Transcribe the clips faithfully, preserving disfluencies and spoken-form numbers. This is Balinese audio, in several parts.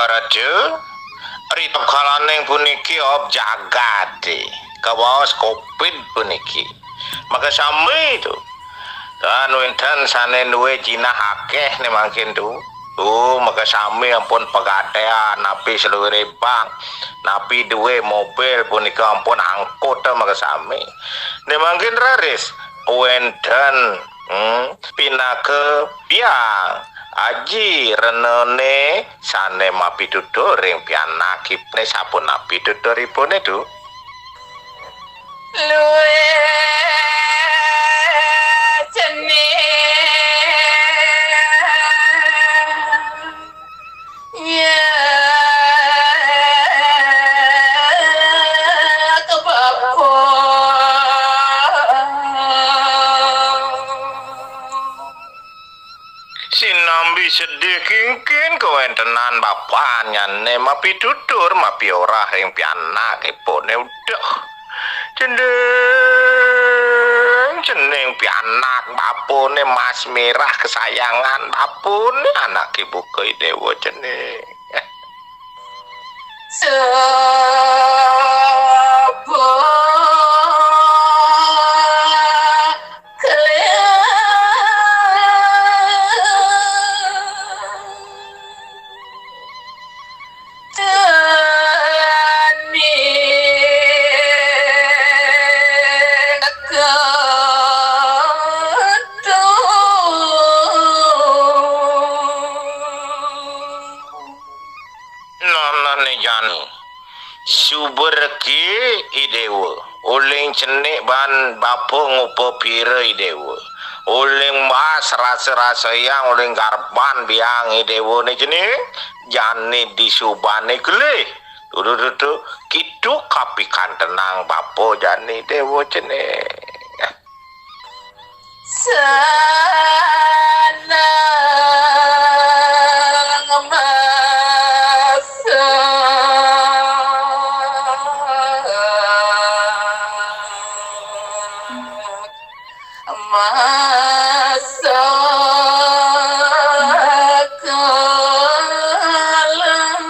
Raja, ri tatkalaning puniki op jagaté kabaos covid puniki. Makasami tu. Tan wénten sané duwé jinah akéh né mangkin tu. Tu makasami ampun pegadaian, napi saluiré bank, napi duwé mobil punika ampun angkuta makasami. Né mangkin raris wénten, hmm, pinaka biang aji renané sané mapitutur ring pianakipun, sapunapi tuturipun tu? Luwih cening nyek bapa. Sinambi sedih kéngkén kawéntenan bapanyané mapitutur mapiorah ring pianakipuné. Uduh. Cening, cening pianak bapané mas merah kesayangan bapané, anaké buka I Déwa cening. Sapa Nah, nah, né jani. Suba reki I Déwa. Uling cenik ban bapa ngupa pira I Déwa. Uling mas rasa-rasayang, uling garban biang I Déwa né cenik. Jani disubané gelih. Duh, duh, duh, duh. Kitu kapikantenang bapa jani Déwa cenik. Sanang masak masak kalang.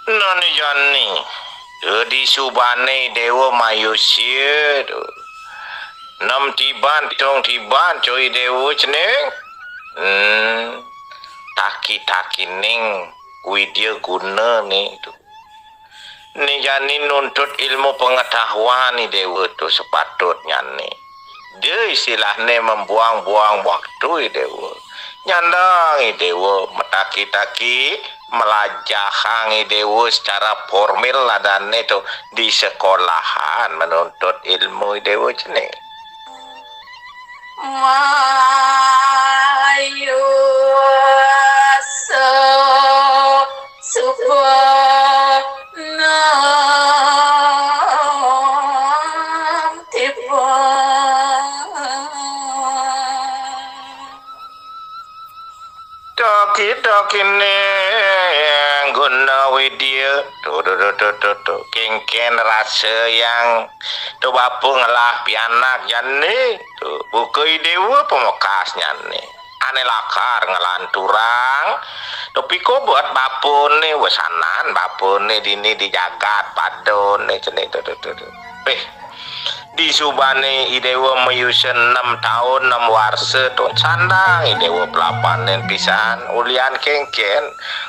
Nah, né jani, disubané Déwa mayusia tu. Nem tiban, pitung tiban, coy Déwa cening. Hmm, taki-takining widya gunané tu. Né jani nuntut ilmu pengetahuan I Déwa tu sepatutnyané. Dia istilahné membuang-buang waktu I Déwa. Nyandang I Déwa, mataki-taki, melajahang I Déwa secara formil adané tu di sekolahan menuntut ilmu I Déwa cening. Mayusa suba nem tiba. Taki-takining guna widya. Tu, tu, tu, tu, tu, tu. Kéngkén rasa yang tu bapa ngelah pianak jani. Tu, buka I Déwa pamekasnyané. Ané lakar nglanturang. Tu pikobet bapané, wesanan bapané dini di jagat padané cening tu, tu, tu, tu. Eh, disubané I Déwa mayusa nem taun, nem warsa tu, sandang I Déwa pelapanin pisan, ulian kéngkén,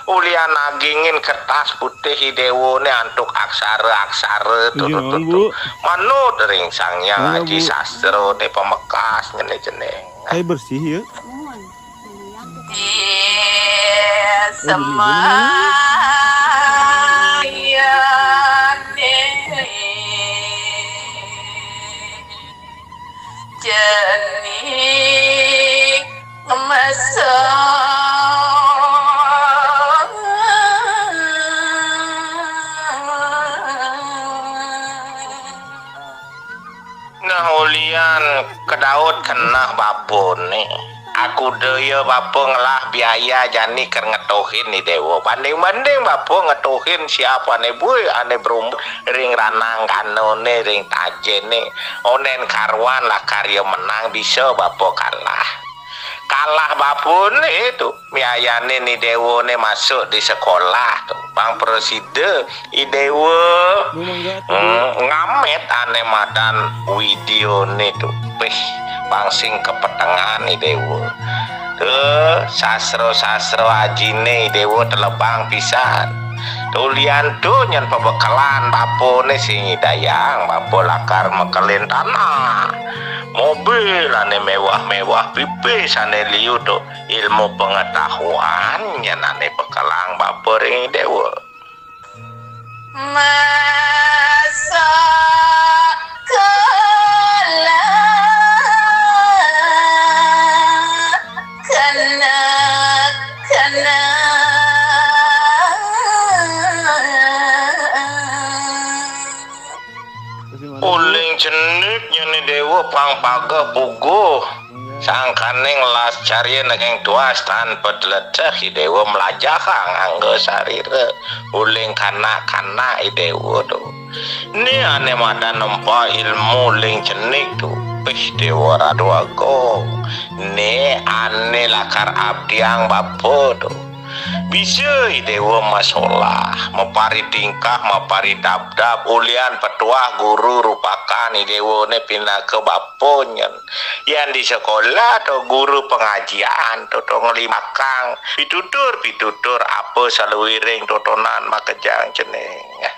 ulian nagingin kertas putih I Déwané antuk aksara-aksara tu, tu, tu, tu. Manut ring Sang Hyang Aji Sastra né pamekasnyané cening. Hai bersih ya. Semayané jani ngemesong. Nah, ulian kedaut keneh bapané. Aku daya bapa ngelah biaya jani ker ngetuhin I Dewa. Banding-banding bapa ngetuhin siap ane bui, ane berumur ring ranang kanone, ring tajene. Onen karuan lakar ia menang, bisa bapa kalah. Kalah bapane tu, biayane Ni Dewa ne masuk di sekolah tu. Pang prasida I Dewa, hmm, ngamet ane madan video ne tu. Pih, pang sing kepetengan I Dewa. Tuh, sastra-sastra ajine I Dewa telebang pisan. Tulian tu nyen pebekelan bapane sing idayang, bapa lakar mekelin tanah. Mobil ane mewah-mewah, pipis ane liu tu. Ilmu pengetahuan nyen ane bekelang bapa ring I Dewa. Masuk sekolah, kena, kena. Uling cenik nyen I Dewa pang pageh puguh. Sangkaning las carya nekeng tuas tanpa tleteh, I Dewa melajahang angga sarira. Uling kanak-kanak I Dewa tu. Ni ane madan nempa ilmu uling cenik tu. Pih Dewa Ratu Agung. Ni ane lakar abdiang bapa tu. Bisa I Dewa masolah, mapari tingkah, mapari dabdab, ulian petuah guru rupakan I Dewa ne pinaka bapa nyen. Yan di sekolah to guru pengajian to, to ngelimakang pitutur-pitutur apa saluiring totonan makejang cening.